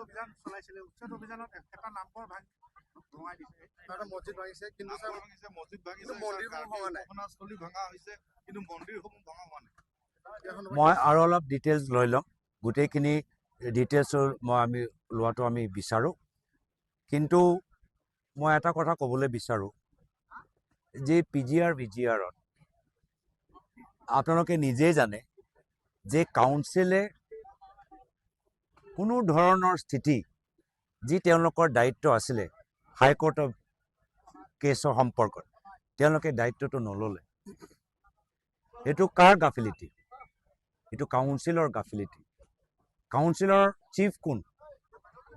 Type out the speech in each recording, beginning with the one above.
অভিযান চলাইছিলে, উচ্ছেদ অভিযানত এটা নামঘৰ ভঙাই দিছে। এটা মছজিদ ভাঙিছে, কিন্তু নামঘৰ ভাঙিছে, মছজিদ ভাঙিছে, কিন্তু মন্দিৰসমূহ ভঙা নাই। উপাসনাস্থলী ভঙা হৈছে, কিন্তু মন্দিৰসমূহ ভঙা হোৱা নাই। মই আৰু অলপ ডিটেইলছ লৈ ল'ম। গোটেইখিনি ডিটেইলছৰ আমি লোৱাটো আমি বিচাৰোঁ। কিন্তু মই এটা কথা ক'বলৈ বিচাৰোঁ যে পিজিআৰ ভিজিআৰত আপোনালোকে নিজেই জানে যে কাউন্সিলে কোনো ধৰণৰ স্থিতি, যি তেওঁলোকৰ দায়িত্ব আছিলে হাইকোৰ্টৰ কেছৰ সম্পৰ্কত, তেওঁলোকে দায়িত্বটো নল'লে। এইটো কাৰ গাফিলতি? এইটো কাউন্সিলৰ গাফিলতি। কাউন্সিলৰ চিফ কোন?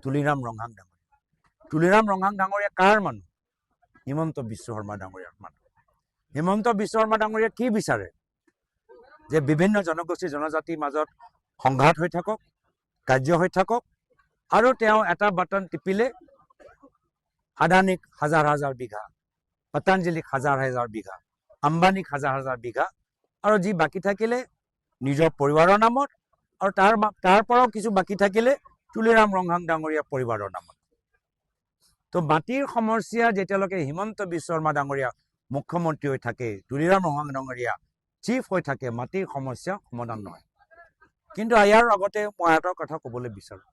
তুলিৰাম ৰংহাং ডাঙৰীয়া। তুলিৰাম ৰংহাং ডাঙৰীয়া কাৰ মানুহ? হিমন্ত বিশ্ব শৰ্মা ডাঙৰীয়াৰ মানুহ। হিমন্ত বিশ্ব শৰ্মা ডাঙৰীয়া কি বিচাৰে? যে বিভিন্ন জনগোষ্ঠী, জনজাতিৰ মাজত সংঘাত হৈ থাকক, কাৰ্য হৈ থাকক আৰু তেওঁ এটা বাটন টিপিলে আদানীক হাজাৰ হাজাৰ বিঘা, পতঞ্জলিক হাজাৰ হাজাৰ বিঘা, আম্বানীক হাজাৰ হাজাৰ বিঘা আৰু যি বাকী থাকিলে নিজৰ পৰিবাৰৰ নামত আৰু তাৰ পৰাও কিছু বাকী থাকিলে তুলিৰাম ৰংহাং ডাঙৰীয়া পৰিবাৰৰ নামত। তো মাটিৰ সমস্যা যেতিয়ালৈকে হিমন্ত বিশ্ব শৰ্মা ডাঙৰীয়া মুখ্যমন্ত্ৰী হৈ থাকে, তুলিৰাম ৰংহাং ডাঙৰীয়া চিফ হৈ থাকে, মাটিৰ সমস্যা সমাধান নহয়। কিন্তু ইয়াৰ আগতে মই এটা কথা ক'বলৈ বিচাৰোঁ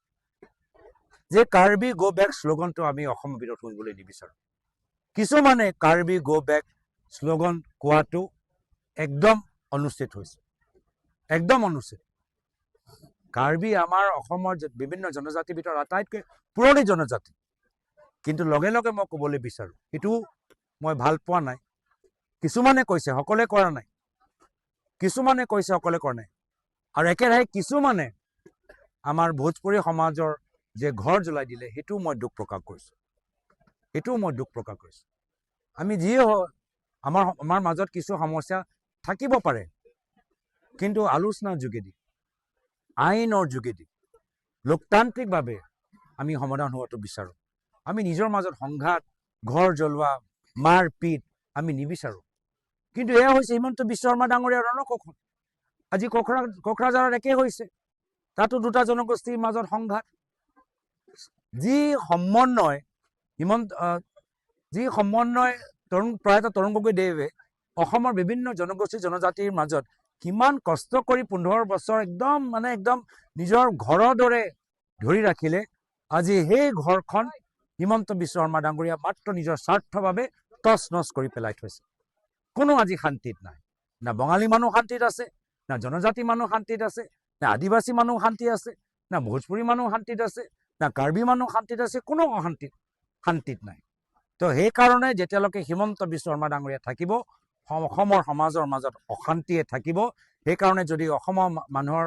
যে কাৰ্বি গ' বেক শ্লোগানটো আমি অসমৰ ভিতৰত শুনিবলৈ নিবিচাৰোঁ। কিছুমানে কাৰ্বি গ' বেক শ্লোগান কোৱাটো একদম অনুচিত হৈছে, একদম অনুচিত। কাৰ্বি আমাৰ অসমৰ বিভিন্ন জনজাতিৰ ভিতৰত আটাইতকৈ পুৰণি জনজাতি। কিন্তু লগে লগে মই ক'বলৈ বিচাৰোঁ, সেইটো মই ভাল পোৱা নাই। কিছুমানে কৈছে, সকলোৱে কৰা নাই। কিছুমানে কৈছে, সকলোৱে কৰা নাই। আৰু একেৰাহে কিছুমানে আমাৰ ভোজপুৰী সমাজৰ যে ঘৰ জ্বলাই দিলে, সেইটোও মই দুখ প্ৰকাশ কৰিছোঁ, সেইটোও মই দুখ প্ৰকাশ কৰিছোঁ। আমি যিয়ে হওক, আমাৰ মাজত কিছু সমস্যা থাকিব পাৰে, কিন্তু আলোচনাৰ যোগেদি, আইনৰ যোগেদি, লোকতান্ত্ৰিকভাৱে আমি সমাধান হোৱাটো বিচাৰোঁ। আমি নিজৰ মাজত সংঘাত, ঘৰ জ্বলোৱা, মাৰ পিট আমি নিবিচাৰোঁ। কিন্তু এয়া হৈছে হিমন্ত বিশ্ব শৰ্মা ডাঙৰীয়াৰ ৰণকৌশল। আজি কোকৰাঝাৰত একেই হৈছে, তাতো দুটা জনগোষ্ঠীৰ মাজত সংঘাত। যি সমন্বয় হিমন্ত যি সমন্বয় প্ৰয়াত তৰুণ গগৈ দেৱে অসমৰ বিভিন্ন জনগোষ্ঠী, জনজাতিৰ মাজত কিমান কষ্ট কৰি 15 বছৰ একদম নিজৰ ঘৰৰ দৰে ধৰি ৰাখিলে, আজি সেই ঘৰখন হিমন্ত বিশ্ব শৰ্মা ডাঙৰীয়া মাত্ৰ নিজৰ স্বাৰ্থৰ বাবে তচ নচ কৰি পেলাই থৈছে। কোনো আজি শান্তিত নাই, না বঙালী মানুহ শান্তিত আছে, না জনজাতি মানুহ শান্তিত আছে, না আদিবাসী মানুহ শান্তি আছে, না ভোজপুৰী মানুহ শান্তিত আছে, না কাৰ্বি মানুহ শান্তিত আছে, কোনো শান্তিত নাই। তো সেইকাৰণে যেতিয়ালৈকে হিমন্ত বিশ্ব শৰ্মা ডাঙৰীয়া থাকিব, অসমৰ সমাজৰ মাজত অশান্তিয়ে থাকিব। সেইকাৰণে যদি অসমৰ মানুহৰ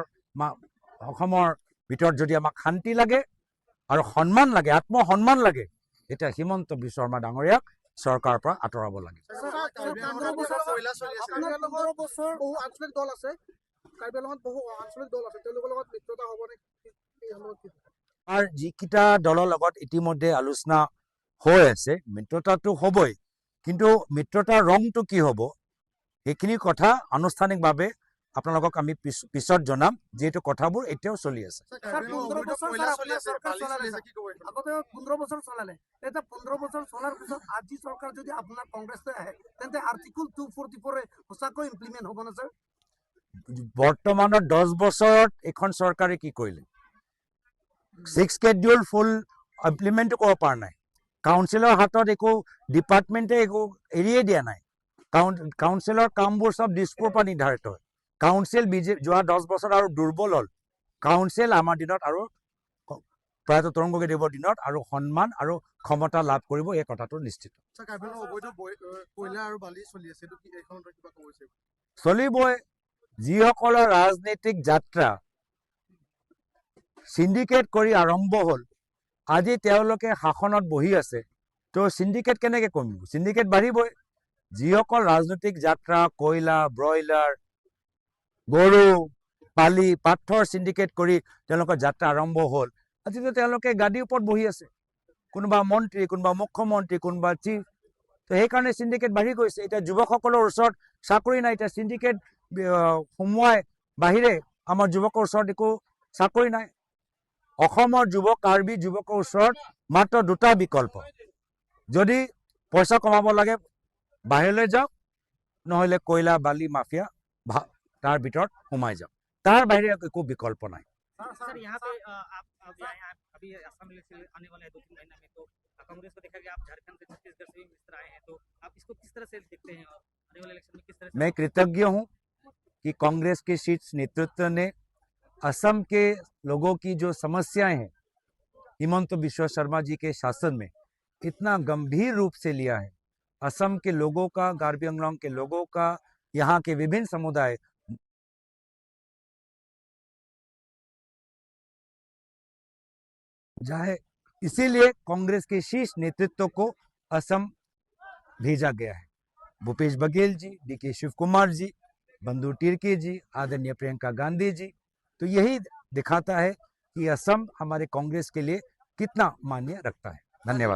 অসমৰ ভিতৰত যদি আমাক শান্তি লাগে আৰু সন্মান লাগে, আত্মসন্মান লাগে, তেতিয়া হিমন্ত বিশ্ব শৰ্মা ডাঙৰীয়াক চৰকাৰৰ পৰা আঁতৰাব লাগে। আপোনাৰ 15 বছৰ বহু আঞ্চলিক দল আছে, কাৰ্বি আংলঙত বহু আঞ্চলিক দল আছে, তেওঁলোকৰ লগত মিত্ৰতা হ'ব নে? এই সন্দৰ্ভত কি? আমাৰ যিকেইটা দলৰ লগত ইতিমধ্যে আলোচনা হৈ আছে, মিত্ৰতাটো হ'বই, কিন্তু মিত্ৰতাৰ ৰংটো কি হ'ব সেইখিনি কথা আনুষ্ঠানিকভাৱে আপোনালোকক আমি পিছত জনাম, যিহেতু কথাবোৰ এতিয়াও চলি আছে। ছাৰ, 15 বছৰ ছাৰ আপোনাৰ চৰকাৰ চলালে, ছাৰ। আগতে 15 বছৰ চলালে, এতিয়া 15 বছৰ চলাৰ পিছত আজি চৰকাৰ যদি আপোনাৰ কংগ্ৰেছে আহে, তেন্তে আৰ্টিকল 244 সঁচাকৈ ইমপ্লিমেণ্ট হ'ব নে ছাৰ? বৰ্তমানৰ 10 বছৰত এইখন চৰকাৰে কি কৰিলে? ছিক্স স্কেডিউল ফুল ইমপ্লিমেণ্টো কৰিব পৰা নাই। কাউন্সিলৰ হাতত একো ডিপাৰ্টমেণ্টে একো এৰিয়ে দিয়া নাই। কাউন্সিলৰ কামবোৰ চব দিছপুৰৰ পৰা নিৰ্ধাৰিত হয়। কাউন্সিল যোৱা 10 বছৰ আৰু দুৰ্বল হ'ল। কাউন্সিল আমাৰ দিনত আৰু প্ৰয়াত তৰুণ গগৈ দেৱৰ দিনত আৰু সন্মান আৰু ক্ষমতা লাভ কৰিব, এই কথাটো নিশ্চিত। ছাৰ, কাৰ্বি আংলঙত অবৈধ কয়লা আৰু বালি চলি আছে, এইটো কি এইখনত কিবা ক'ব বিচাৰিব? চলিবই। যিসকলৰ ৰাজনৈতিক যাত্ৰা চিণ্ডিকেট কৰি আৰম্ভ হ'ল, আজি তেওঁলোকে শাসনত বহি আছে, তো চিণ্ডিকেট কেনেকে কমিব? চিণ্ডিকেট বাঢ়িবই। যিসকল ৰাজনৈতিক যাত্ৰা কয়লা, ব্ৰইলাৰ, গৰু, বালি, পাথৰ চিণ্ডিকেট কৰি তেওঁলোকৰ যাত্ৰা আৰম্ভ হ'ল, আজিতো তেওঁলোকে গাদীৰ ওপৰত বহি আছে, কোনোবা মন্ত্ৰী, কোনোবা মুখ্যমন্ত্ৰী, কোনোবা চিফ। তো সেইকাৰণে চিণ্ডিকেট বাঢ়ি গৈছে। এতিয়া যুৱকসকলৰ ওচৰত চাকৰি নাই। এতিয়া চিণ্ডিকেট সোমোৱাই বাহিৰে আমাৰ যুৱকৰ ওচৰত একো চাকৰি নাই। অসমৰ যুৱক, কাৰ্বি যুৱকৰ ওচৰত মাত্ৰ দুটা বিকল্প। যদি পইচা কমাব লাগে বাহিৰলৈ যাওক, নহ'লে কয়লা বালি মাফিয়া তাৰ ভিতৰত সোমাই যাওক। তাৰ বাহিৰে একো বিকল্প নাই। सर, यहाँ पे आप अभी आए हैं, अभी असम इलेक्शन आने वाला है 2-3 महीना में, तो कांग्रेस को देखा गया आप झारखंड से, छत्तीसगढ़ से भी मित्र आए हैं, तो आप इसको किस तरह से देखते हैं और आने वाले इलेक्शन में किस तरह से? मैं कृतज्ञ हूं कि कांग्रेस के शीर्ष नेतृत्व ने असम के लोगों की जो समस्याएं हैं, हिमंत बिश्व शर्मा जी के शासन में इतना गंभीर रूप से लिया है। असम के लोगों का, कार्बी आंगलोंग के लोगों का, यहाँ के विभिन्न समुदाय जाए, इसीलिए कांग्रेस के शीर्ष नेतृत्व को असम भेजा गया है। भूपेश बघेल जी, डीके शिव कुमार जी, बंधु तिर्की जी, आदरणीय प्रियंका गांधी जी। तो यही दिखाता है कि असम हमारे कांग्रेस के लिए कितना मान्य रखता है। धन्यवाद।